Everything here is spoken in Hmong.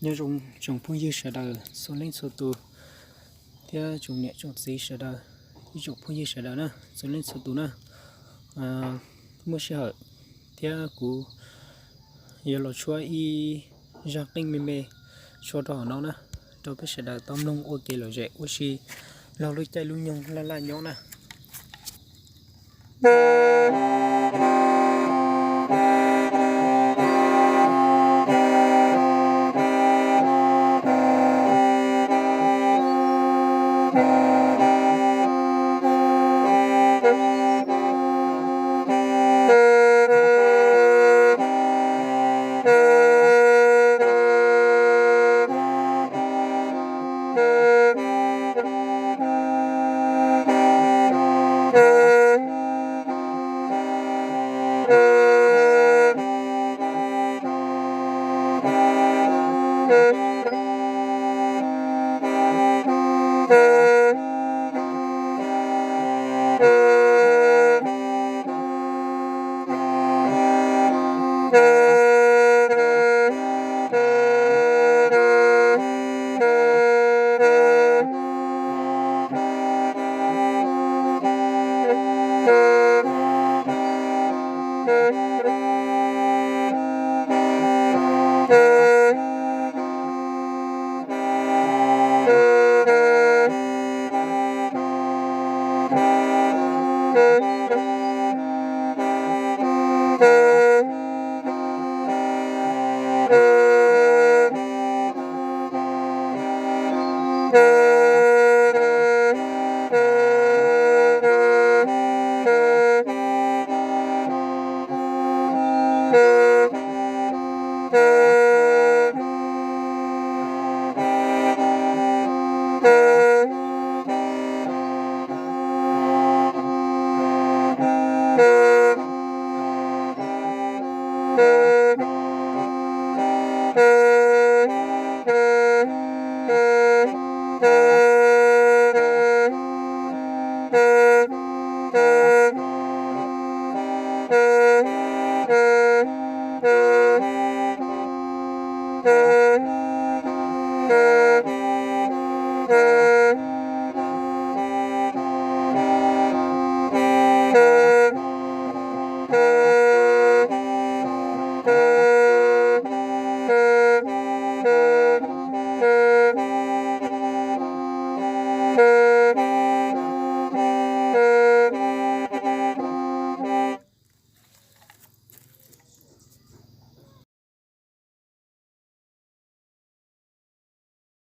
Nyob zoo tsoom phooj ywg sawv daws txhua leej txhua tus, thiab tsoom niam tsoom txiv sawv daws, ib tsoom phooj ywg sawv daws na, txhua leej txhua tus na. Muaj sij hawm thiab kuv yuav los tshuab ib zaj qeej me me tshuab rau hauv no na, rau peb sawv daws tau mloog ua kev lom zem ua si laug lub caij lub nyoog laj laj nyob na.